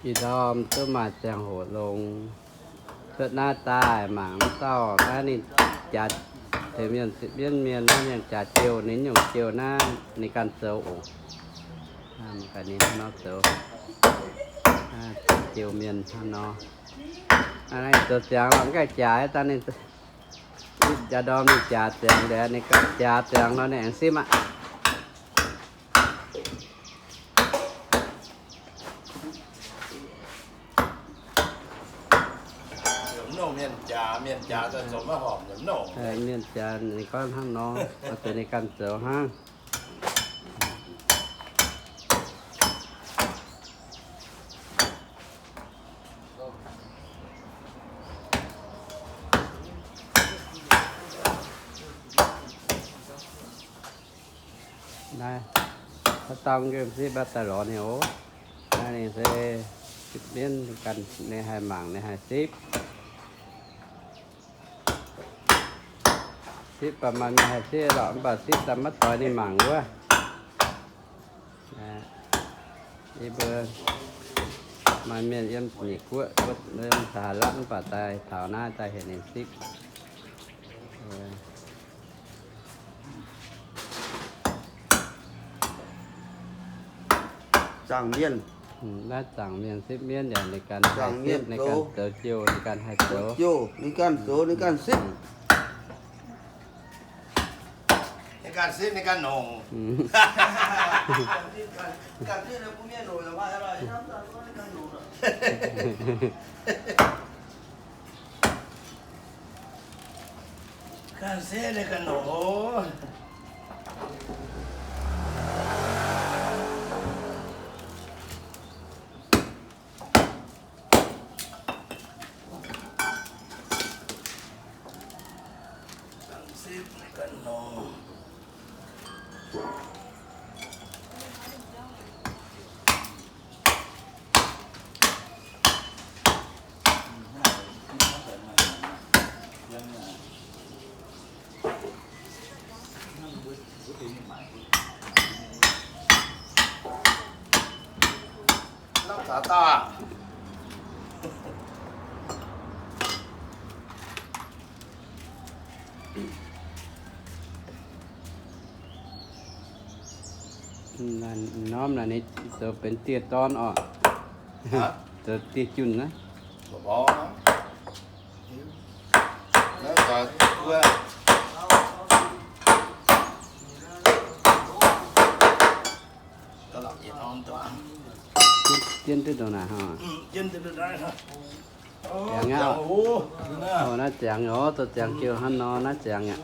Ih ndorm duqv maaih ziangh hoc longx. Cuotv naaiv daaih mangc mv dauh naaiv ninh jaax tengx mienh sipv mienv mienh naaiv mienh jaax jiouh ninh nyungc jiouh naaiv ninh ganh zoux oc. Ganh ninh hnangv nor zoux. Jaax jiouh mienh hnangv nor. Naaiv zoux ziangx lorqc, mv gaengh jaax daaih ninh jaax ndorm ninh jaax ziangx liuz ninh ganh jaax ziangx nor ninh aengx sipv aqv. Mienh jaax, mienh jaax daaih zoux maiv horpc nyei. Mienh jaax ninh gorngv hnangv nor, oix zuqc ninh ganh zoux hnangv. Naaiv, haaix dauh nqemh sipv mv baac daaih lorz ninh oc. Naaiv ninh se sipv mienv ganh, ninh haih mangc, ninh haih sipv. Sipv baac maaih mienh haih sipv lorqc, mv baac sipv daaih maiv doix ninh mangc wuov. Yie mbuo maaih mienh yiem Nyic Guoqv, yiem Sahaalatv mv baac daaih taux naaiv daaih heuc ninh sipv. Zaangc mienh. Naaiv zaangc mienh sipv mienv yaac ninh ganh haih sipv, ninh ganh zoux jiouh, ninh ganh haih zoux. Jiouh ninh ganh zoux, ninh ganh sipv. Ninh ganh sipv, ninh ganh nongc. Ganh sipv ninh ganh nongc. Ganh sipv ninh ganh nongc. Lamh taux daaih. Norm naaic ninh zoux benx dieh dorn oc. Zoux dieh junh naaiv. Jienv duqv ndongc naaic hnangv. Ziangx aqv. Naaiv ziangx oc, zoux ziangx jiouh hnangv nor, naaiv ziangx aqv.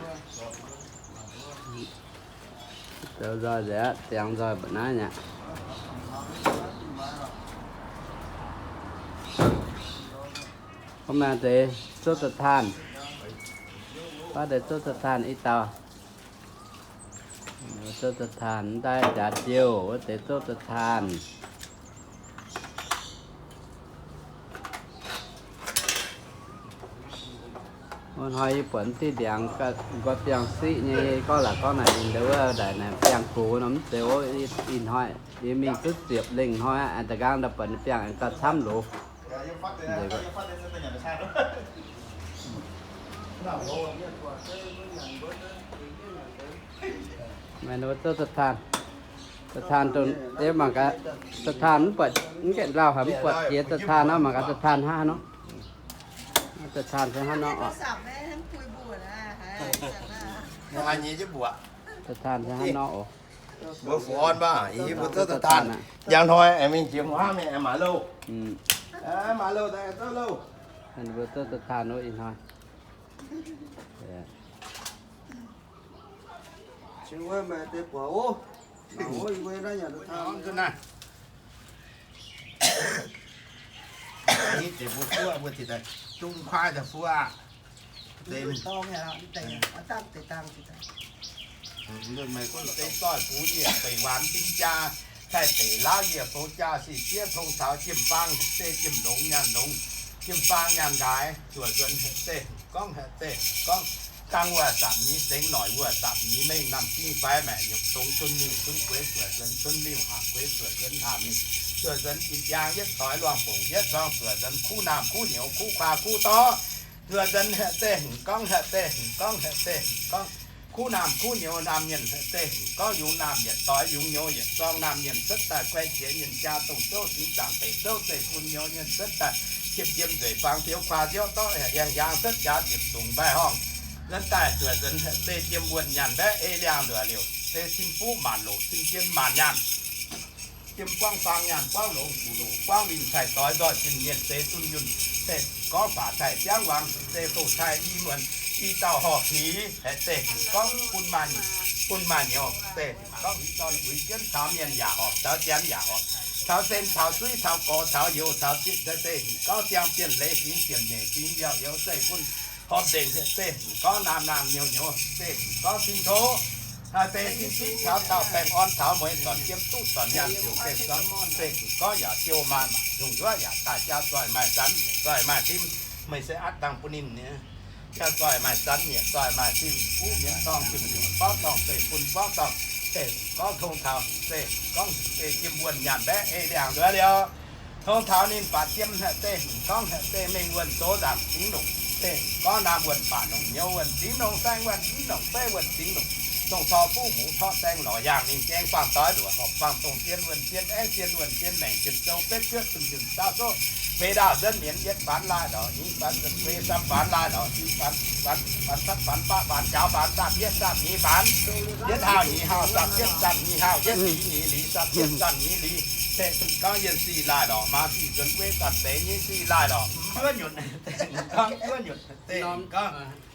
Zoux nzoih nzengc aqv, ziangx nzoih mbuoqc naaiv aqv. Gorngv maaih deix zouv za'taanh, baav deix zouv za'taanh i dauh. Zouv za'taanh, mv daaih jaax jiouh wuov deix zouv za'taanh. Wuov hnoi yie buatc diuh ndiangx nqoi biangh siqv nyei, gorngv laaix gorngv naaic ninh ndau wuov ndaic naaic biangh gox nor mv zeiz ov. Ih hnoi yie mingh duqv ziepc lengh hnoi aqv, da'nqaang ndau buatc ninh biangh aengx gauh camv loz. Mienh zouv za'taanh, za'taanh dongh yie mangc gaax, za'taanh mv buatc, mv gaengh lauh haic, mv buatc jiex za'taanh nor, mangc gaax za'taanh hnangv haaix nor. Za'taanh se hnangv nor oc. Za'taanh se hnangv nor oc. Mbuo fu'on mv baac, yie mbuo zouv za'taanh. Njang hnoi aengx mingh jiex hmuangv mingh aengx maaiz louh. Maaiz louh daaih zouv louh. Mbuo zouv za'taanh wuov ih hnoi. Cingx wuov meih deix buatc ov. Mangc ov, yie mbuo naaiv nyanc za'taanh. Deix mbuo fuov, mbuo zinh daaih zung kuaaiv daaih fuov aqv. Deix, deix zoih buix yie beic waanx ding jaa, daaih beic laauv yie fouv jaa, sic zieqv tong caux jiem-faang se jiem-longx nyaanh longx, jiem-faang nyaanh nqaaix, zuoqc nzuonx hec zeiv, gorngv hec zeiv, gorngv dang wuov zapc nyei zengx, noic wuov zapc nyei mengh, namh jingh faix maengc, nyopc dongz cun miuh cun gueix zuoqc nzuonx cun miuh, haac gueix zuoqc nzuonx haac miuh, zuoqc nzuonx ginc jaang yietv doix luangh fongc yietv zorng, zuoqc nzuonx kuv naamh kuv nyouz kuv kuaax kuv dorv, zuoqc nzuonx heh zeiv hmz gorngv, heh zeiv hmz gorngv, heh zeiv hmz gorngv, kuv naamh kuv nyouz naamh mienh, heh zeiv hmz gorngv yungz naamh yietc doix, yungz nyouz yietc zorng, naamh mienh cuotv daaih guai jiex mienh jaa, dongh zouv singx zaangc deix zouv zeiv-fun nyouz mienh cuotv daaih, jiem jiem nzueic fangx fioux kuaax nziouv dorv hiaangx hiaangx cuotv jaax ziepc dungz mbaih horngh, nzuonx daaih zuoqc nzuonx heh zeiv jiem wuonh nyaanh mbaeqv ei liangh luoqc liouc, zeiv cin fuqv maanc loqc, cin jien maanc nyaanh, jiem buangv faang nyaanh, buangv longx guqc loqc, buangv winh taaih doix nzoih zinh mienh, zeiv zunh yunh, zeiv gorngv baac taaih biangv wangc, zeiv fouh taaih i muonc, i dauh horh pic, heh zeiv gorngv bun maaih, bun maaih nyouz, zeiv gorngv hiv dorn uix jienv caux mienh yaac horpc, caux janx yaac horpc, caux sen caux zuiv caux gorx caux youz caux zieqv, zeiv gorngv ziangh bienh leiz fingx ziepc nyeic fingx mbiauh youz zeiv bun horpc nzengc, zeiv gorngv naamh naamh nyouz nyouz, zeiv gorngv cing tov, haaix deix cing zipv caux dauh baengh orn caux mueiz zornc jiem duqv zornc nyaanh ziouc zeiv gorngv, zeiv gorngv yaac siou maaih mangc zungh yuoqv yaac daaih jaa zoih maaih zanv, zoih maaih fim, meih se atv dangh bun ninh nyei. Jaa zoih maaih zanv, nyiec zoih maaih fim, guv mienv torngv ziepc nyeic borqv dorngh zeiv fun borqv dorngh, zeiv gorngv tong taux, zeiv gorngv zeiv jiem wuonh nyaanh mbaeqv ei liangh luoqc liouc. Tong taux ninh baac jiem heh zeiv hmz gorngv heh zeiv mengh wuonh zoux nzaangc zingx longc, zeiv gorngv naamh wuonh baac longc nyouz wuonh zingx longc saeng wuonh zingx longc beiv wuonh zingx longc, dongh cor fuqv muoz torqv saeng lorz yaangh ninh gaeng faang doix luoqc horpc faang dongh zien wuonh zien aengv zien wuonh zien maengc zien zouv betv juotv zunh yunh saauv zouv feix ndaauh nzuonv mienz yietv faanx laai lorz nyei faanx nzuonv feix samv faanx laai lorz i faanx, faanx cuotv faanx baqv faanx jaaux faanx zaamh yietv zaamh nyei faanx, yietv haauh nyei haauh zaamh yietv zaamh nyei haauh yietv liz nyei liz zaamh yietv zaamh nyei liz, zeiv gorngv yienh sic laai lorz maa sic nzuonv gueiv zaamh deix nyei sic laai lorz juov nyunc, gorngv juov nyunc, zeiv gorngv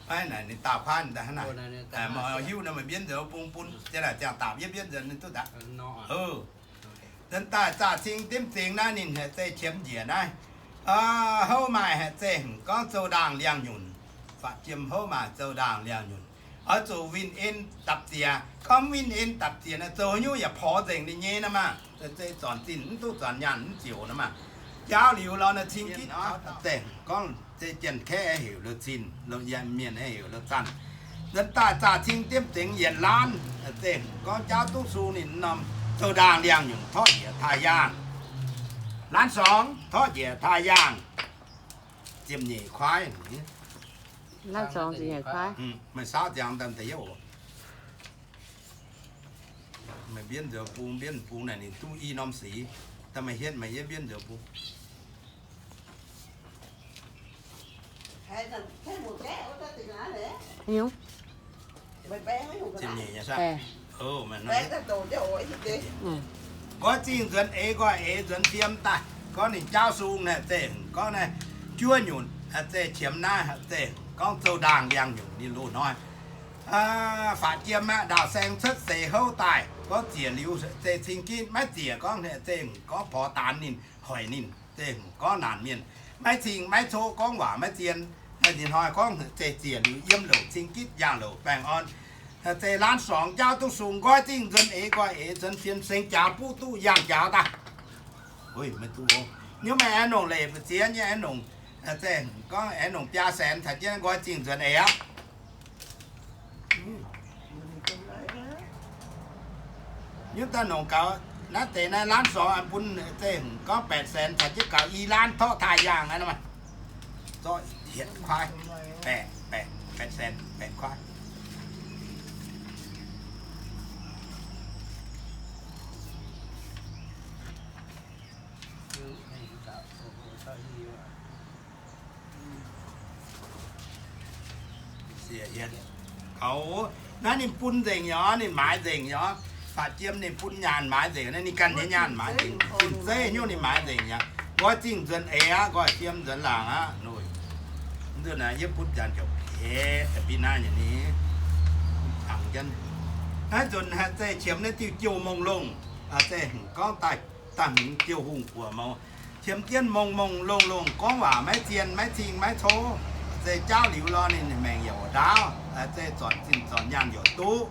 Aa, naaic ninh daauh kuaaiv daaih hnangv naaic. Mv hiuv nor meih mbienv nzuonx bung bun, ziang naaic ziangh daapc yie mbienv nzuonx ninh duqv daaih. Nzuonx daaih zaah cing dimv zingx naaiv ninh heh zeiv qiemx njiec naaiv. Houv maaih heh zeiv hmz gorngv zoux ndaangh liangh nyunc. Faatv jiem houv maaih zoux ndaangh liangh nyunc. Oix zuqc winh en dapc ziec. Gorngv mv winh en dapc ziec nor, zoux haaix nyungc yaac porx nzengc ninh nyei nor maah. Zeiv zornc zinh mv duqv zornc nyaanh mv ziouc nor maah. Jaauv liuz lorz naaiv cing gitv zeiv gorngv zeiv jien kaeqv heuc lou zinh, lou mienh heuc lou zanc. Nzuonx daaih zaah cing dimv zingx yietc laanv, zeiv gorngv jaauv duqv sung ninh norm zoux ndaangh liangh nyungc torqv njiec taaih yaangh. Laanv sorngx torqv njiec taaih yaangh. Ziepc nyeic kuaaiv. Meih saauv ziangx daaih da'yietv oc. Meih mbienv nzuonx bung, mbienv bung naaic ninh duqv i norm sic. Daaih meih hietv meih yie mbienv nzuonx bung. Ziepc nyeic nyei saah? Nqoi zingh nzuonx eix, nqoi eix nzuonx fiem daaih. Gorngv ninh jaauv sung naaic zeiv gorngv naaiv juov nyunc, zeiv qiemx naaiv zeiv gorngv zoux ndaangh liangh nyunc ninh loz-hnoi. Faatv jiem aqv, ndaauh saeng cuotv seix houv daaih gorngv ziec liuz zeiv cing gitv, maiv ziec gorngv zeiv gorngv porx daanx ninh, hoic ninh, zeiv gorngv naanc mienh. Maiv cing maiv coqv gorngv waac maiv zien. Ninh hnoi gorngv zeiv ziec liuz yiem louc cing gitv, yaangh louc baengh orn. Zeiv laanv sorngx jaauv duqv sung, nqoi zingh nzuonx eix, nqoi eix nzuonx fiem, sengx jaax buv duqv yaangh jaax daaih. Maiv duqv. Nyiuv maaih aengx nongc leic mbu'ziex nyei aengx nongc, zeiv gorngv aengx nongc biaa saenx caux jienv nqoi zingh nzuonx eix aqv. Nyiuv daaih nongc gaux naaiv deix naaiv laanv sorngx bun zeiv gorngv แปดแสน caux jienv gaux i laanv torqv taaih yaangh naaiv. Zorqv hietc kuaaiv, แปด แปด แปดแสน แปด kuaaiv. Gaux, naaiv ninh bun nzengc nyei, ninh maaiz nzengc nyei. Faatv jiem ninh bun nyaanh maaiz nzengc, naaiv ninh ganh nyei nyaanh maaiz nzengc. Zinh zeiv nyungc ninh maaiz nzengc nyei. Nqoi zingh nzuonx eix aqv, nqoi fiem nzuonx laangc aqv. Nzunc naaiv yie butv janx ziouc eix, bi naaiv nyei ni. Naaiv nzunc haih zeiv qiemx naaiv diuh jouh mongh longh, zeiv gorngv daaih hmz jouh hungh buoz mouz. Qiemx jienv mongh mongh longh longh, gorngv waac maiv zien, maiv cing maiv cov. Zeiv jaauv liuz lorz ninh maengc yaac ndaauv, zeiv zornc zinh zornc nyaanh yaac duqv.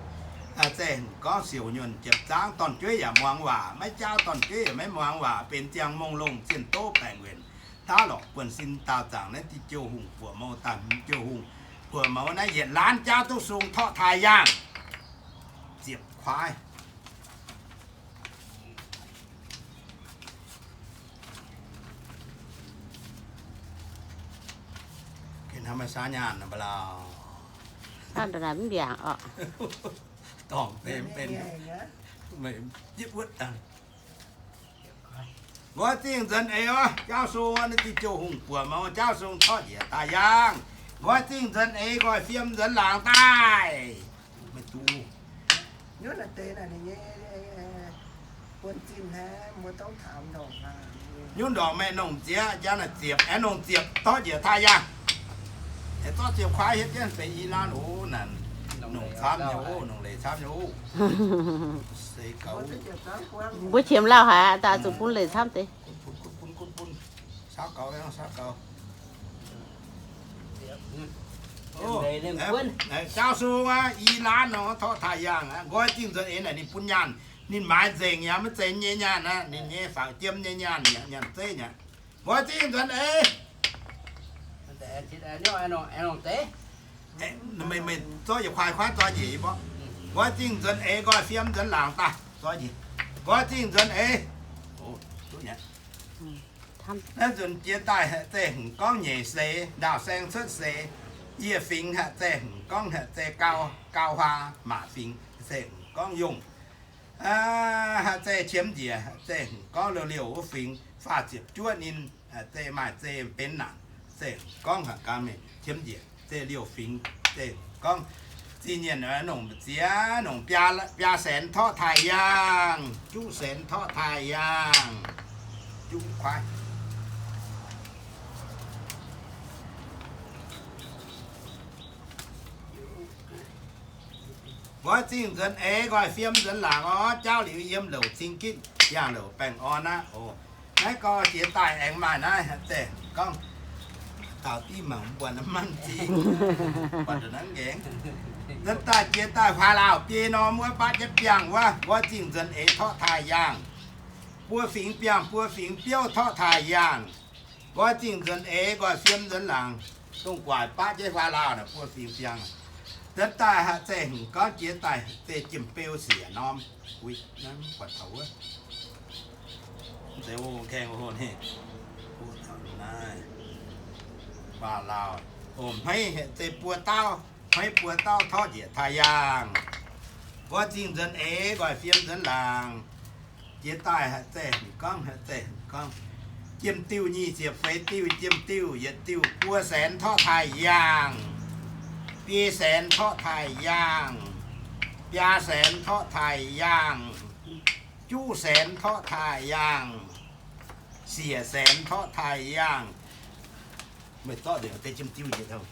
Zeiv gorngv siouc nyuonh jiepc zaangv, dorn-jueiv yaac muangx waac, maiv jaauv dorn-jueiv yaac maiv muangx waac, benx ziangh mongh longh zienh doqv baengc wenc. Daav lorqc buonv-sin daauh zaangc naaiv diuh jouh hungh buoz mouz, daaih hmz jouh hungh buoz mouz naaiv yietc laanv jaauv duqv sung torqv taaih yaangh. Ziepc kuaaiv. Hnangv maaih saauv nyaanh nor mv baac lauh. Saauv ndongc naaic mv mbiaangc orqc. Dorngc benx benx, meih jienv wuotv dangh. Nqoi zingh nzuonx eix oc, jaauv sung, naaiv diuh jouh hungh buoc mangc, jaauv sung torqv njiec daaih yaangh. Nqoi zingh nzuonx eix, nqoi fiem nzuonx laangz daaih. Meih duqv nyunv ndorqc meih nongc ziex, jangx naaic ziepc, aengx nongc ziepc torqv njiec daaih yaangh. Aengx zorqv ziepc kuaaiv hietv jienv feix i laanh oc. Naaic nongc camv nyei oc, nongc leiz camv nyei oc. Se gaux. Mbuo qiemx lauh haic, daaih zuqc bun leiz camv deix. Bun, bun, bun, bun, bun. Saauv gaux, saauv gaux. Jaauv sung aqv, i laanh nor torqv taaih yaangh aqv. Nqoi zingh nzuonx eix naaic ninh bun nyaanh, ninh maaiz nzengc yaac maiv zeiz nyei nyaanh aqv, ninh nyei faaux jiem nyei nyaanh, nyaanh zeiv aqv. Nqoi zingh nzuonx eix. Meih, meih zorqv yietc kuaaiv kuaaiv zorqv njiec i mborqv. Nqoi zingh nzuonx eix, nqoi fiem nzuonx laangz daaih zorqv njiec. Nqoi zingh nzuonx eix. Naaiv nzunc jiex daaih haic zeiz hmz gorngv nyeic seix, ndaauh saeng cuotv seix, yie fingx haic zeiz hmz gorngv haic zeiz gau, gau huaa, maac fingx zeiz hmz gorngv yongh. Haic zeiz qiemx njiec, haic zeiz hmz gorngv liouh liouh wuov fingx, faah ziepc juoqv ninh, haic zeiz maaih zeiz benx naanc, zeiz hmz gorngv haic gaax mingh qiemx njiec, zeiz liouh fingx, zeiz hmz gorngv. Zinh nyienc nongc ziex, nongc biaa, biaa saenx torqv taaih yaangh, juqv saenx torqv taaih yaangh, juqv kuaaiv. Nqoi zingh nzuonx eix, nqoi fiem nzuonx laangz orv, jaauv liuz yiem louc cing gitv, yangh louc baengh orn aqv oc. Naaiv gorx jiex daaih aengx maaih naaiv haic zeiz gorngv, daaux div mangc mbuo naaiv manv zingh, buatc ndongc naaiv nqaengx. Nzuonx daaih jiex daaih huaax laauh biei norm wuov, baav jienv biangh wuov, nqoi zingh nzuonx eix torqv taaih yaangh. Buo fingx biangh, buo fingx biouv torqv taaih yaangh. Nqoi zingh nzuonx eix, nqoi fiem nzuonx laangz, dongh guaaic baav jienv huaax laauh naaic buo fingx biangh. Nzuonx daaih haic zeiz hmz gorngv jiex daaih zeiz jiem beu siec norm. Uix, naaiv mv buatc taux wuov. Mv zeiz o, gaengh o, naaiv. Huaax laauh, o, hmeiv haic zeiz buo dauh, hmeiv buo dauh torqv njiec taaih yaangh. Nqoi zingh nzuonx eix, nqoi fiem nzuonx laangz. Jiex daaih haic zeiz hmz gorngv, haic zeiz hmz gorngv. Jiem diuh nyic ziepc feix diuh, jiem diuh yietc diuh buo saenx torqv taaih yaangh. Biei saenx torqv taaih yaangh. Biaa saenx torqv taaih yaangh. Juqv saenx torqv taaih yaangh. Siec saenx torqv taaih yaangh. Meih zorqv nzengc deix jiem diuh yietc diuh.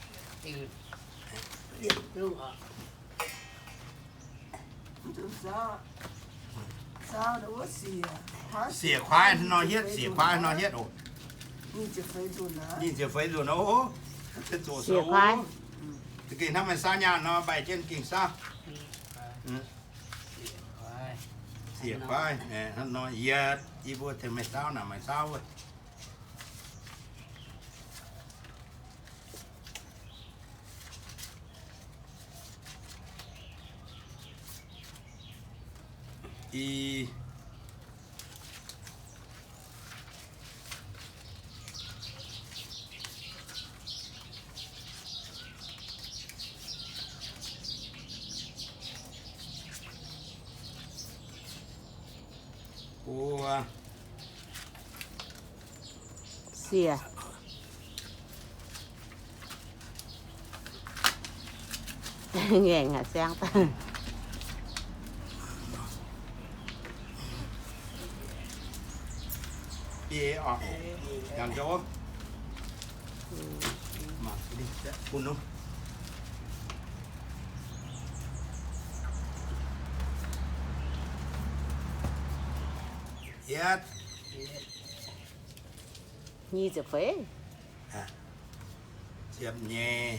Siec kuaaiv nor hietv, siec kuaaiv nor hietv oc. Nyic ziepc feix nzunc oc. Siec kuaaiv. Za'gengh hnangv meih saauv nyaanh nor, mbaih jienv gengh saauv. Siec kuaaiv, hnangv nor yietv, yie mbuo tengx meih saauv naaic, meih saauv wuov. I Siec. Ngaengc haic siang. Biei oc. Yangh nzou. Mangc bun nu. Yietv. Nyic ziepc feix. Ziepc nyeic.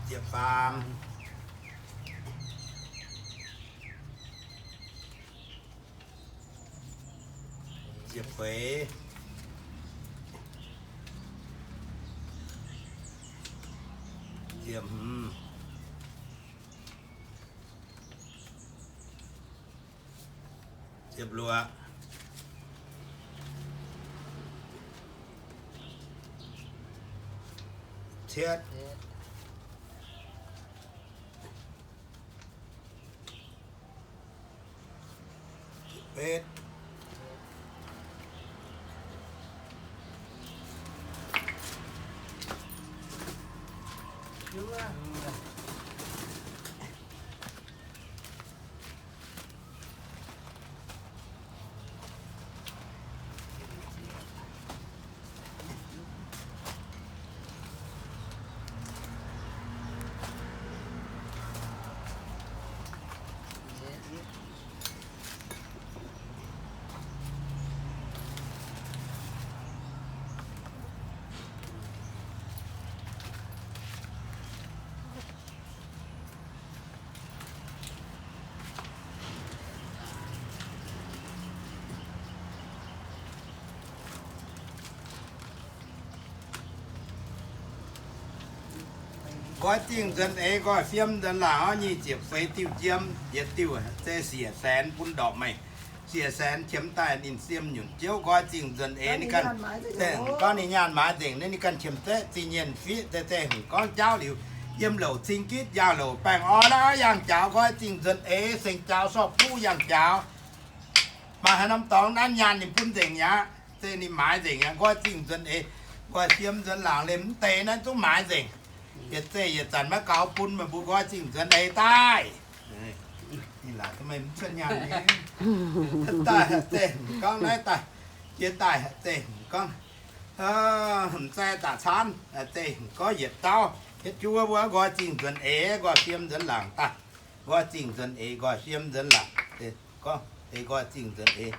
Ziepc faam. Ziepc feix. Ziepc hmz. Ziepc luoqc. Cietv. Betv. Nqoi zingh nzuonx eix, nqoi fiem nzuonx laangc orv, nyic ziepc feix diuh jiem, yietc diuh se siec saenx bun ndorpc meih. Siec saenx qiemx daaih ninh siem nyunc jiouv. Nqoi zingh nzuonx eix ninh ganh, gorngv ninh nyaanh maaiz nzengc, ninh ganh qiemx zeqv zingh nyienh fiev zeiz zeiz hmz gorngv jaauv liuz, yiem louc cing gitv njaaux louc baengh orv la'auv yangh jaux. Nqoi zingh nzuonx eix seng jaux sorqv buv yangh jaux. Maaih haaix norm dorngx naaiv nyaanh ninh bun nzengc aqv, se ninh maaiz nzengc aqv. Nqoi zingh nzuonx eix, nqoi fiem nzuonx laangc liemh mv deix naaiv zungv maaiz nzengc. Yietc zeiv yietc zanc maiv gaux bun meih mbuo nqoi zingh nzuonx eix daaih. Ninh laaic meih mv cuotv nyaanh nyei. Daaih zeiv hmz gorngv naaiv daaih, jiex daaih zeiv hmz gorngv, hmz zeiv daaih caanv zeiv hmz gorngv yietc dauh hietv juov mbuo nqoi zingh nzuonx eix, nqoi fiem nzuonx laangc daaih. Nqoi zingh nzuonx eix, nqoi fiem nzuonx laangc. Gorngv eix nqoi zingh nzuonx eix.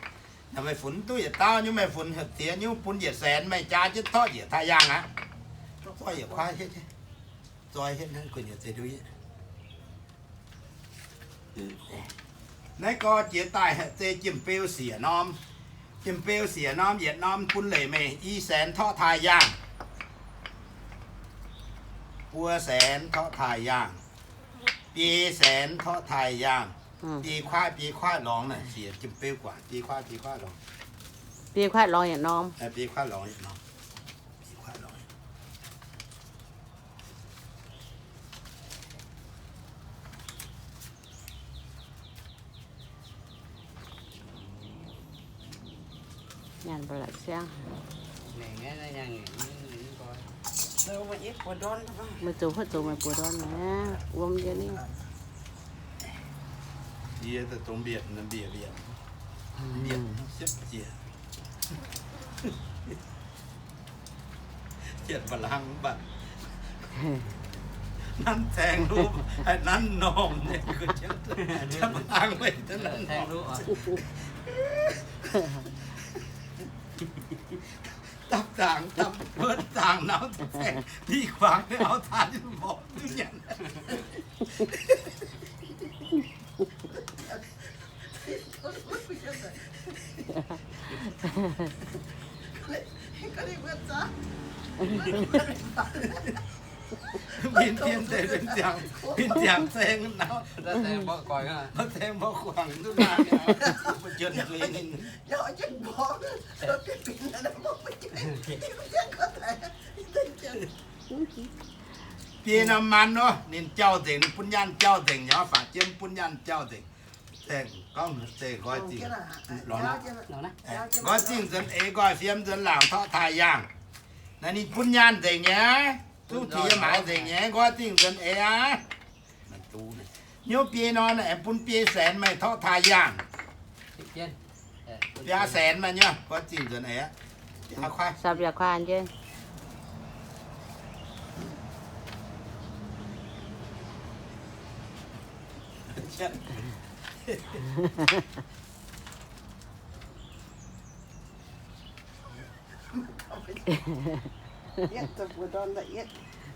Naaiv meih funx duqv yietc dauh nyungc, meih funx heuc ziex nyungc bun yietc saenx, meih jaa jienv torqv njiec taaih yaangh aqv. Zorqv yietc kuaaiv hietv, zoi hietv naaiv gu'nyuoz zeiv duqv. Naaiv gorx jiex daaih haic zeiv jiem-beu siec norm. Jiem-beu siec norm yietc norm bun leic meih i saenx torqv taaih yaangh. Buo saenx torqv taaih yaangh. Biei saenx torqv taaih yaangh. Biei kuaaiv biei kuaaiv lorngx naaic siec jiem-beu guangc biei kuaaiv biei kuaaiv lorngx. Biei kuaaiv lorngx yietc norm. Biei kuaaiv lorngx yietc norm. Biei kuaaiv lorngx. Nyanc mba'laqc siang. Meih zuqc huotv zoux meih buoz ndorn mi'aqv, wuom yie ni. Yie daaih dongh mbietc, mbietc, mbietc, mbietc siepv jiex. Janx ba'lang mv baac nanv zaeng luv, haih nanv normh nyei, janx ba'lang weih nanv normh. Dapv zaangc, dapv wuov zaangc nau zaeng, diqv kuangx auv caa jienv mborqv duqv nyanc. Min dien deix min ziangx, min ziangx zaeng nau, mborqv guangc duqv naaic, mbuo juonh nzuih ninh. Biei norm maan nor, ninh jauv nzengc, ninh bun nyaanh jauv nzengc, nyauv faatv jiem bun nyaanh jauv nzengc. Gorngv zeiz nqoi zingh, nqoi zingh nzuonx eix, nqoi fiem nzuonx laangc torqv taaih yaangh. Naaiv ninh bun nyaanh nzengc nyei, zungv tengx yie maaiz nzengc nyei, nqoi zingh nzuonx eix aqv. Nyungc biei nor, aengx bun biei saenx meih torqv taaih yaangh. Biaa saenx maaih nyei, nqoi zingh nzuonx eix aqv. Biaa kuaaiv.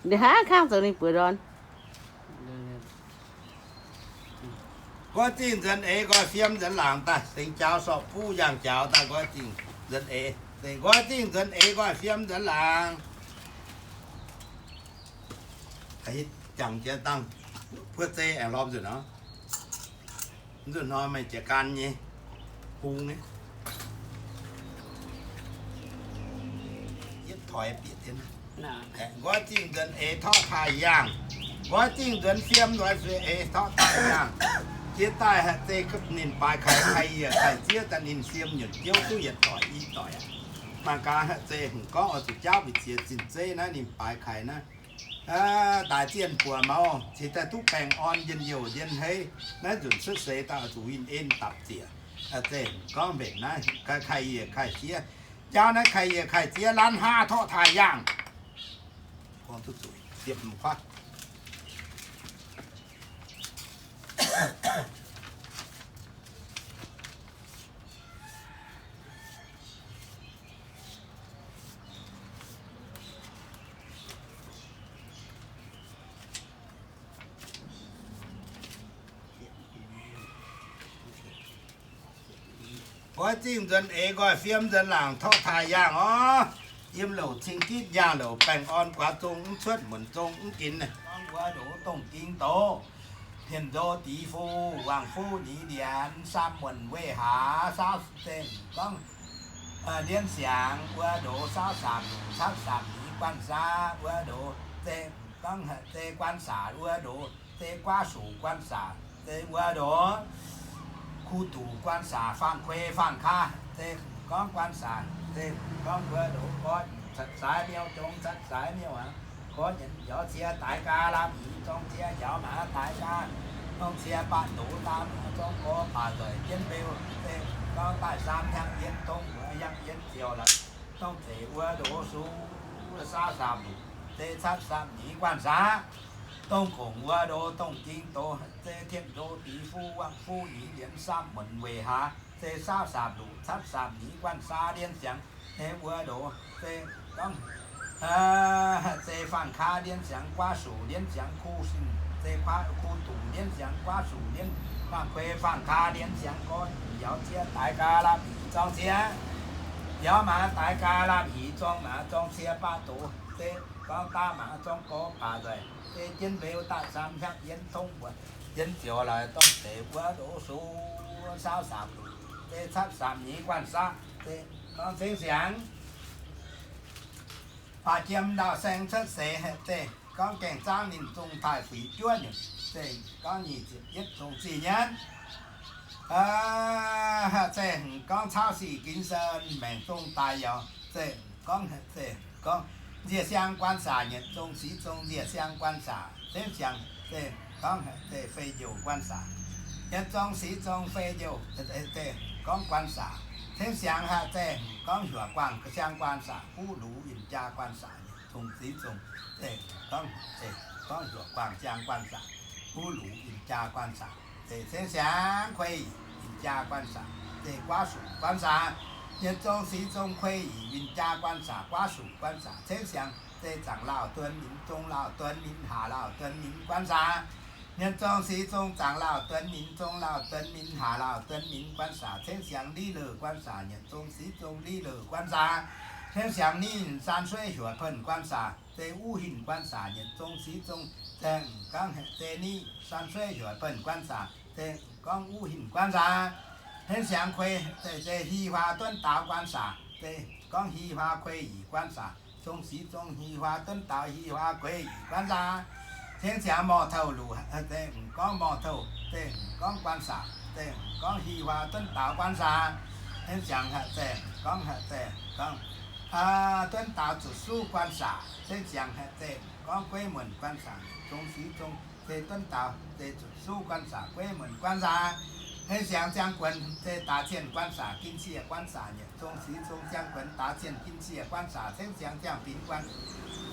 Ndeic hnangv kangv zoux ninh buoz ndorn. Nqoi zingh nzuonx eix, nqoi fiem nzuonx laangc daaih, sengx jaaux sorqv buv yangh jaaux daaih, nqoi zingh nzuonx eix. Nqoi zingh nzuonx eix, nqoi fiem nzuonx laangc. Jangx jienv dangh, buov zei aengx lorm nzunc nor. Nzunc nor meih jiex gan nyei, bung nyei. Yietv toi bieqc jienv. Nqoi zingh nzuonx eix torqv taaih yaangh. Nqoi zingh nzuonx fiem nqoi eix torqv taaih yaangh. Jiex daaih haic zeiz ninh baaix kaaix, kaaix yiec kaaix zieqv daaih ninh siem nyunc jiouv duqv yietc doic i doic aqv. Mangc gaax haic zeiz hmz gorngv oix zuqc jaauv mbu'ziex zinh zeiv naaiv ninh baaix kaaix naaiv. Daaih zienh buoz maux cingx daaih duqv baengh orn njien-youh njien-heiv. Naaiv nzunc cuotv seix daaih oix zuqc winh en dapc ziec. Zeiz hmz gorngv mbenc naaiv kaaix yiec kaaix zieqv. Jaauv naaiv kaaix yiec kaaix zieqv laanh haav torqv taaih yaangh. Nqoi zingh nzuonx eix, nqoi fiem nzuonx laangc torqv taaih yaangh orv. Yiem louc cing gitv yaangh louc baengh orn guaax zong mv cuotv, muonc zong mv ginx. Gorngv wuov ndoqc dongh ging doz, tien nzo dix fu, wangc fu nyic ndienx, saam muonc weih hlaax, saauv zeiz gorngv ndiev siangx wuov ndoqc, saauv saamc luc, catv saamc nyic guan saax wuov ndoqc, zeiz gorngv zeiz guan saax wuov ndoqc, zeiz guaav suc guan saax, zeiz wuov ndoqc, kuv duqc guan saax, faang kuei faang kaa, zeiz gorngv guan saax, zeiz gorngv wuov ndoqc, gorngv catv saaix miuc zong catv saaix miuc aqv. Gorngv nyienz njaaux cie daaix gaax, laapv hnyingx zong cie njaaux maaz daaix gaax, dongh cie baanh doz daaih maaz zong gorx baac nzueic jienv mbeu, zeiz gorngv daaih saam hnyangx yien tong mbuox yangh yien ziouc laaix, dongh zeiz wuov ndoqc sux saauv saamc luc, zeiz catv saamc nyic guan saax, dongh gongc wuov ndoqc dongh ging doz, zeiz tien nzo dix fu, wangc fu nyic ndienx, saam muonc weic hlaax, zeiz saauv saamc luc, catv saamc nyic guan saax ndiev siangx, wuov ndoqc zeiz gorngv zeiz faang kaa ndiev siangx, guaav suc ndiev siangx, kuv sin zeiz kuv duqc ndiev siangx, guaav suc ndiev, faang kuei faang kaa ndiev siangx, gorngv njaaux cie daaix gaax, laapv hnyingx zong cie njaaux maaz daaix gaax, laapv hnyingx zong maaz zong cie baanh doz, zeiz gorngv daaih maaz zong gorx baac nzueic, zeiz jienv mbeu daaih saam hnyangx yien tong mbuox yien ziouc laaix, dongh zeiz wuov ndoqc sux saauv saamc luc, zeiz catv saamc nyic guan saax, zeiz gorngv cengx siangx baac jiem ndau-saeng cuotv seix, zeiz gorngv gaengh zaangv ninh zong taaih fuix juov nyunc, zeiz gorngv nyic ziepc yietv zong zih nyanv. Zeiz gorngv caauv sic ginx sen maengc zong daaih yaac zeiz gorngv, zeiz gorngv nzie siang guan saax, nyienc zong sic zong nzie siang guan saax, cengx siangx zeiz gorngv zeiz fei njoux guan saax, nyienc zong sic zong fei njoux, zeiz gorngv guan saax, cengx siangx haic zeiz gorngv hiuoc guangc siang guan saax, buv lux winh jaa guan saax, nyienc zong sic zong zeiz gorngv, zeiz gorngv hiuoc guangc siang guan saax, buv lux winh jaa guan saax, zeiz cengx siangx kuei yic winh jaa guan saax, zeiz guaav suc guan saax, nyienc zong sic zong kuei yic winh jaa guan saax, guaav suc guan saax, cengx siangx zeiz zaangc lauh duon minx, zong lauh duon minx, haac lauh duon minx guan saax, nyienc zong sic zong zaangc lauh duon minx, zong lauh duon minx, haac lauh duon minx guan saax, cengx siangx liv leuh guan saax, nyienc zong sic zong liv leuh guan saax, cengx siangx ninh san sueiv hiuoc penh guan saax, zeiz uv hinc guan saax, nyienc zong sic zong zaengh gorngv zeiz ninh san sueiv hiuoc penh guan saax, zeiz gorngv uv hinc guan saax, cengx siangx kuei, zeiz, zeiz hi huaa duonv daaux guan saax, zeiz gorngv hi huaa kuei yic guan saax, zong sic zong hi huaa duonv daaux hi huaa kuei yic guan saax, cengx siangx morc touh luc, zeiz gorngv morc touh, zeiz gorngv guan saax, zeiz gorngv hi huaa duonv daaux guan saax, cengx siangx haic zeiz gorngv, haic zeiz gorngv duonv daaux zuqc suv guan saax, cengx siangx haic zeiz gorngv gueiv muonc guan saax, zong sic zong zeiz duonv daaux zeiz zuqc suv guan saax, gueiv muonc guan saax, cengx siangx ziangh guonx zeiz daaix zienh guan saax, gin cie guan saax, nyienc zong sic zong ziangh guonx daaix zienh gin cie guan saax, cengx siangx ziangh binx guan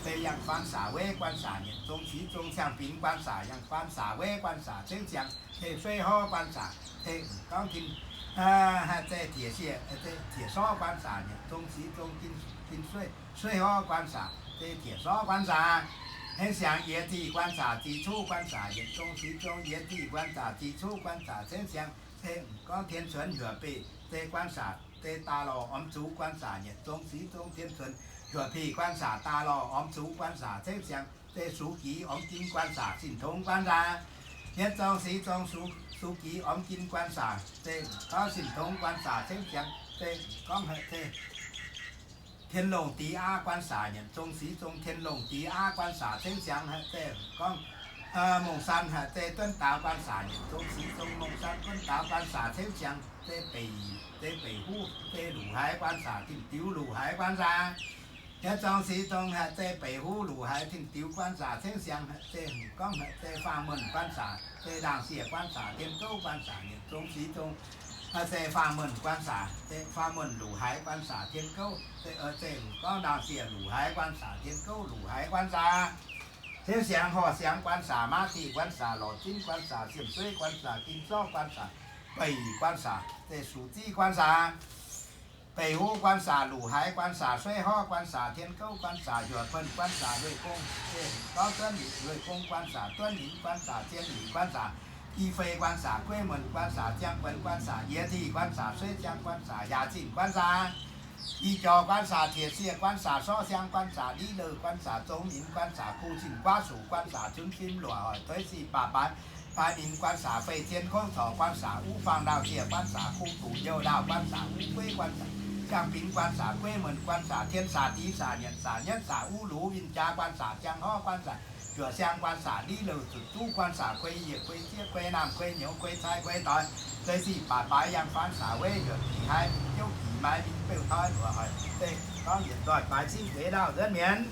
zeiz yangh guan saax, weiv guan saax, nyienc zong sic zong ziangh binx guan saax, yangh guan saax, weiv guan saax, cengx siangx zeiz sueiv horv guan saax, zeiz gorngv gin, haic zeiz tietc sie, zeiz tietc sorv guan saax, nyienc zong sic zong gin, gin sueiv, sueiv horv guan saax, zeiz tietc sorv guan saax, cengx siangx yiex zih guan saax, zih cuv guan saax, nyienc zong sic zong yiex zih guan saax, zih cuv guan saax, cengx siangx zeiz gorngv tien cuonx hiuoc beih zeiz guan saax, zeiz daaih lorh ormx zux guan saax, nyienc zong sic zong tien cuonx hiuoc beih guan saax, daaih lorh ormx zux guan saax, cengx siangx zeiz sux giz ormx gin guan saax, sin tongx guan saax, nyienc zong sic zong sux, sux giz ormx gin guan saax, zeiz gorngv sin tongx guan saax, cengx siangx zeiz gorngv haic zeiz Tien Longh Dix Aav Guan Saac nyanc zong sic zong, Tien Longh Dix Aav Guan Saac cengx siangx haic zeiz gorngv, Mongh San haic zeiz duonv daaux Guan Saac nyanc zong sic zong, Mongh San duonv daaux Guan Saac cengx siangx zeiz beic, zeiz beic huv, zeiz luc haiz Guan Saac, Tin Diux luc haiz Guan Saac. Yaac zong sic zong haic zeiz beic huv luc haiz Tin Diux Guan Saac cengx siangx haic zeiz hmz gorngv haic zeiz faam muonh Guan Saac, zeiz ndaangc siec Guan Saac, tien gouv Guan Saac nyanc zong sic zong, haic zeiz faam muonh Guan Saac, zeiz faam muonh luc haiz Guan Saac, tien gouv, zeiz, zeiz hmz gorngv ndaangc siec luc haiz Guan Saac, tien gouv luc haiz Guan Saac. Cengx siangx horh siangx Guan Saac, maav dih Guan Saac, lorz zinh Guan Saac, siem sueiv Guan Saac, ging zorqv Guan Saac, beic Guan Saac, zeiz sux ziv Guan Saac, beic huv Guan Saac, luc haiz Guan Saac, sueiv horv Guan Saac, tien gouv Guan Saac, heuc buonc Guan Saac, lueic gong, zeiz gorngv duonv lueic gong Guan Saac, duonv minc Guan Saac, zien minc Guan Saac, i fei Guan Saac, gueiv muonc Guan Saac, ziangh buonc Guan Saac, yie dih Guan Saac, sueiv ziangh Guan Saac, yaac zinh Guan Saac, i jauv Guan Saac, tietz sieqv Guan Saac, sorv siang Guan Saac, liv louh Guan Saac, zong minc Guan Saac, kuh zinh guaav suc Guan Saac, cun fim luoqc hoic dueiv sic baac baaix, baaix minc Guan Saac, fei cien kongv corc Guan Saac, uv fangx ndaauh zieqc Guan Saac, kuv duqv youh ndaauh Guan Saac, uv gueiv Guan Saac, ziangh binc Guan Saac, gueiv muonc Guan Saac, tien saac, dix saac, nyanc saac, nyetv saac, uv lux, win jaa Guan Saac, ziangh horv Guan Saac, juoc siang Guan Saac, liv louh zuqc zuqv Guan Saac, guei yiec, guei zieqv, guei naamh, guei nyouz, guei cai, guei doix, guei sic baac baaix, yangh faan saac weiv, heuc bieqc haiz, jouv bieqc maaiz, mingh beuv toi luoqc hoic, zeiz gorngv yietc nzoih baaix cingv gueix ndaauh nzuonv mienv.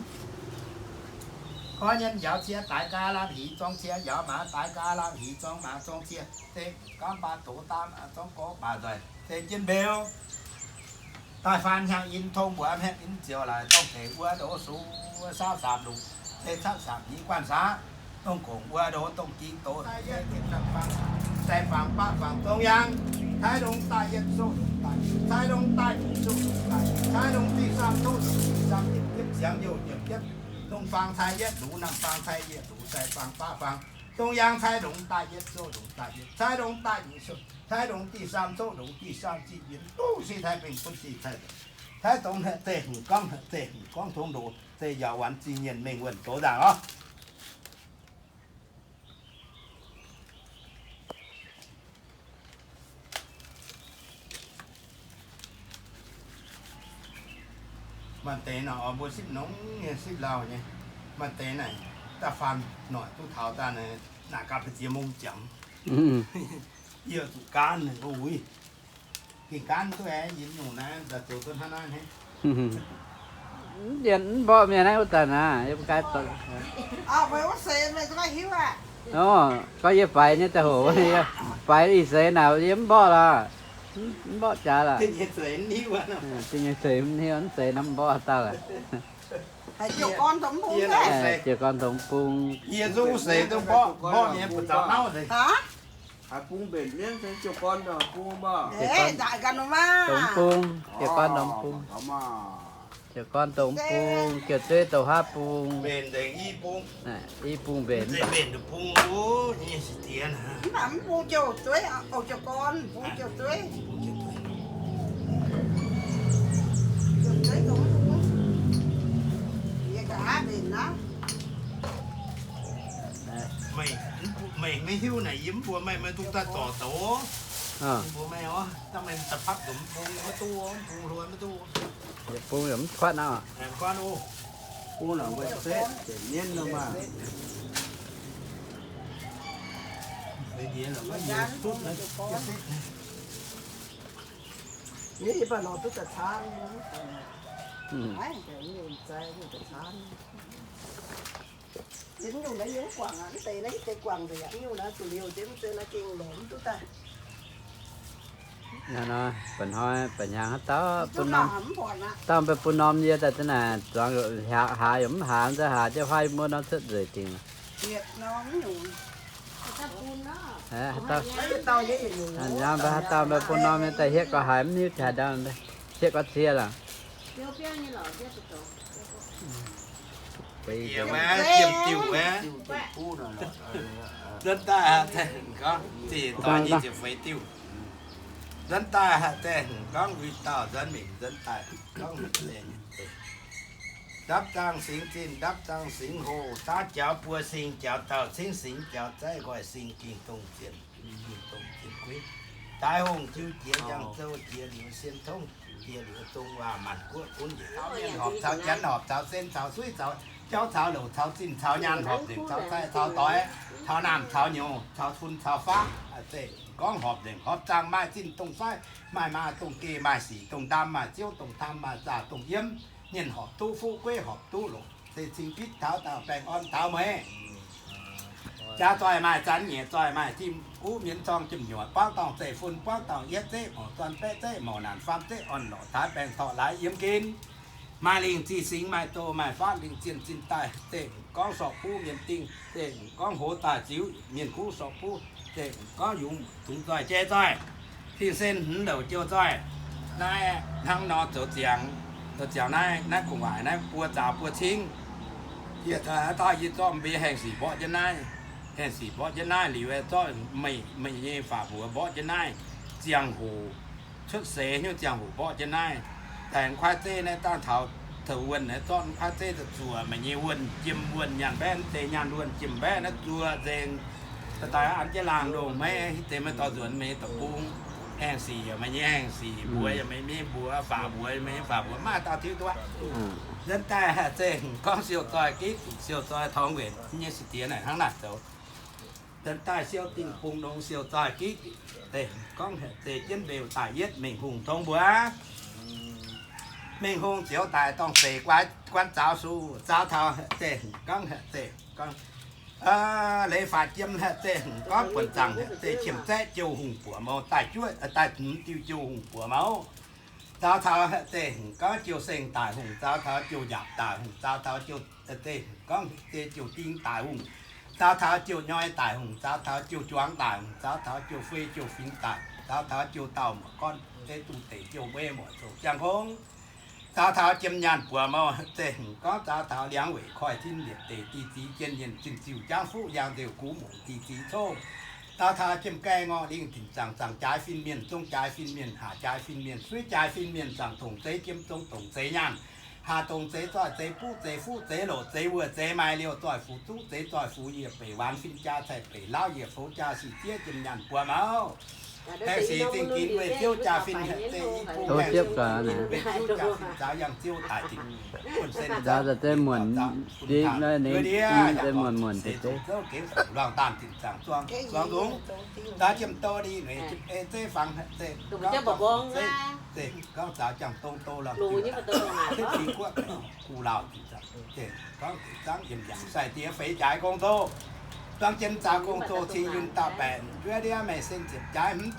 Gorngv nyienz njaaux cie daix gaax lamh hiz zorng cie, njaaux maaz daix gaax lamh hiz zorng maaz zorng cie, zeiz gorngv baac doz daav zorng gorx baac nzoih, zeiz jienv mbeux. Daaih faan hnyangx-in tong mbuoqc, hnyangx-in ziouc laaic dongh deix wuov ndoqv sux saauv saamx lungc, zeiz catv saamx nyeiz Guan Saac, dongh gongc wuov ndoqv dongh ging doz, sai fangx baqv fangx zong yangh, caaiv longx daaih yietv zoqv longx daaih, caaiv longx daaih nyic zoqv longx daaih, caaiv longx diuh saam zoqv longx diuh saam, yietc jiepv ziangx youh nyiemc jiepv, dongh fangx cai yietv lux, naamh fangx cai yietv lux, sai fangx baqv fangx zong yangh, caaiv longx daaih yietv zoqv longx daaih yietv, caaiv longx daaih nyic zoqv, caaiv longx diuh saam zoqv longx diuh saam zinh yienx duqv sic taaih bengh bun sic taaih. Taaih dongh haic zeiz hmz gorngv, haic zeiz hmz gorngv tong ndoqc, zeiz yaac wanc zingh nyienh mengh wuonh doz nzaangc orv. Maaih deix naaic oix mbuo sipv nongx nyei, sipv lauh nyei. Maaih deix naaic da'faanh noic duqv taux daaih naaic, naaic gapv deix ziex mong jangx. Yie zuqc gaanv ninh mbuo uix. Gengh gaanv duqv aeqv, yie nyungc naaiv daaih zoux duqv hnangv naaiv hnangv. Mv dien mv mborqv mienh naaiv wuov zanc naaic, yie mv gaengh doqc. Gorngv yie faix nyei daaih hoc, faix ih seix naaic yie mv mborqv lorqc. Mv mborqv jaax lorqc. Da'nyeic seix mv hiuv, mv seix nor mv mborqv dauh lorqc. Jiouc gorn tongx mv bung. Yie zuqv seix duqv mborqv, mborqv nyei buoz-zaux nauv seix. Haaix bung mbenc mienv, ziouc gorn dongh bung maah. Dongh bung, ziouc gorn dongh bung. Ziouc gorn dongh bung, ziouc zueiv dongh haav bung. Mbenc nzengc i bung. I bung mbenc. Mbenc bung oc, nyei si diex naaic. Mv baac mv bung ziouc zueiv, ziouc gorn, bung ziouc zueiv. Yie ga'naaiv mbenc naaiv. Meih, meih maiv hiuv naaic yie mv mbuox meih, meih dungx daaih zorc douz. Mbuox meih oc, dangh meih da'papv nzunc mv bung maiv duqv, mv bung hluo maiv duqv. Yietc bung yaac mv kuatv nor. Bung naaic wuov setv, setv mienv nor maah. Setv naaiv. Yie baac lorz duqv daaih caanv. Naaiv deix nyungc zai nyungc daaih caanv. Yie mv nyungc naaiv yie mv guangc aqv, mv deix naaiv yie deix guangc nzengc aqv, mv nyungc naaiv zuqc liouh jienv mv zeiz naaiv gengh lorz mv duqv daaih. Naaiv nor, ba'hnoi ba'hnyangx haaix dauh bun norm, dauh mv baac bun norm yie daaih za'naaic zuangx haaz yaac mv haaz, mv zeiz haaz jienv huaav muov norm cuotv nzeic dingc. Haaix dauh, haaix dauh mv baac bun norm nyei daaih hietv gau haaix mv hiuv haaix ndau, hietv gau cie lorqc. Feix diuh, diemh diuh wuov. Nzuonx daaih gorngv, ziouc feix diuh. Nzuonx daaih haaix deix gorngv win dauh nzuonx mingh, nzuonx daaih gorngv haaix deix. Ndapv zaang singx zinh, ndapv zaang singx hoh, daav jaux buo sing jaux dauh cingv singx jaux zaiv nqoi sing ging dongh zien, ging dongh zien guiv. Daaih hungh jiu jiex, njang zou jiex liuz sien tongv Dieh liuz zong waac maanc guoqv gunv njiec taux mienh horpc caux janx horpc caux sen caux suiv caux jauv caux louc caux zinh caux nyaanh horpc nzengc caux cai caux doix caux naamh caux nyouz caux fun caux faqv, zeiv gorngv horpc nzengc horpc zaangc maaih zinh dongh faiv maaih maa dongh geh maaih sic dongh ndaam maaih ziouv dongh tam maaih zaah dongh yiem, mienh horpc duqv fuqv gueiv horpc duqv longc se cing gitv taux dauh baengh orn taux mueiz. Jaax zoih maaih zanc nyieqc zoih maaih tim guv mienz zorng jiem nyuoqc buangv dorngh zeiv fun buangv dorngh yietv zeiv mouc zorn baeqv zeiv mouc naanc faam zeiv orn lorqc taaix baengh torqv laaix yiem gen. Maaih lingh zih singx maaih doz maaih faatv lingh zienh zinh daaih zeiv gorngv sorqv buv mienh dingh zeiv gorngv hoz daaih ziux mienh kuv sorqv buv zeiv gorngv yungz dungz zoih jai zoih, ping sen hmz louc jiou zoih. Naaiv hnangv nor zoux ziangx, zoux ziangx naaiv, naaiv gu'nguaaic naaiv buo zaux buo cingv. Yie taux yie zorqv mbuo haengh sic mborqv jienv naaiv, haengh sic mborqv jienv naaiv liuz zorqv meih, meih nyei fac mbuox mborqv jienv naaiv, ziangh hoc cuotv seix nyungc ziangh hoc mborqv jienv naaiv. Daaih mv kuaaiv zeiv naaiv dangh taux taux wuonh naaiv zorqv mv kuaaiv zeiv zuoqc meih nyei wuonh jiem wuonh nyaanh mbaeqv deix nyaanh wuonh jiem mbaeqv naaiv zuoqc nzengc. Daaih an jienv laangh ndongh maiv deix maiv dorh nzuonx meih nyei deic-bung. Haengh sic yaac meih nyei haengh sic, mbuox yaac meih nyei mbuox, fac mbuox meih nyei fac mbuox, maaih dauh tiuv duqv. Nzuonx daaih haih zeiv hmz gorngv siou zoih gitv, siou zoih tongx weic nyei sic diex naaic hnangv naaic zoux. Nzuonx daaih siou dingh bung nongx siou zoih gitv, zeiv gorngv haih zeiv jienv mbeux daaih yietv mengh hungh tong mbuox. Mengh hungh ziouc daaih dorng seix guaix guan zaaux suh zaaux taux haih zeiv gorngv haih zeiv gorngv leiz faatv jiem haih zeiv gorngv buonc zaangc haih zeiv qiemx zaeqv jiou hungh buoqc mouh daaih juov daaih hmz diuh jiou hungh buoqc mouh. Zaaux taux haih zeiv gorngv jiou seng daic hungh, zaaux taux jiou njaapc daic hungh, zaaux taux jiou zeiv gorngv zeiv jiou ding daic hungh, zaaux taux jiou nyoi daic hungh, zaaux taux jiou juangx daic hungh, zaaux taux jiou fei jiou fingx daic, zaaux taux jiou dauh muoc gorn zeiv dungh deic jiou mbuei muoc zoqc ziangh hngongx. Zaaux taux jiem nyaanh buoz mouh zeiv gorngv zaaux taux liangx weic koiv tin liepc deic diuh ziex jien yienh zinh ziuh jangv fuqv yangh nzeuc gux mungc diuh ziex coqv. Zaaux taux jiem gaengh ngorc lingh dinc zaangc, zaangc jaaix fin-mienh, zong jaaix fin-mienh, haac jaaix fin-mienh, suiv jaaix fin-mienh, zaangc dongc zeiv jiem, zong dongc zeiv nyaanh, haac dongc zeiv zoih, zeiv buv, zeiv fuqv, zeiv loc, zeiv wuonh, zeiv maaih liouh, zoih fuqv duqv, zeiv zoih fuqv yie, beic waanc fin jaa, cai beic lauv yie, fouv jaa sic zieqv jiem nyaanh buoz mouh. Haengh sic zingh ginx weih ziouv jaa fin, zeiv i bung haengh sic zingh ginx weih ziouv jaa fin, zaaux yangh ziouv daic dinc, buonv sen zaaux deix muonc, ndiev ndiev muonc muonc deix, zouv gengx fungc luangh daanh dinc zaangc zuangx zuangx lungz, zaaux jiem dou ni nueic jiem ei zeiv fangx, zeiv gorngv zaaux jangx dong dou lorngh diuh, guv lauh dinc zaangc, zeiv gorngv deix zangv yiem yaac sai diex feix jaaix gong zoh, zuangx jien zaaux gong zoh cing yunh dauh baeqc njuov ndiev meih sen ziepc jaaix hmz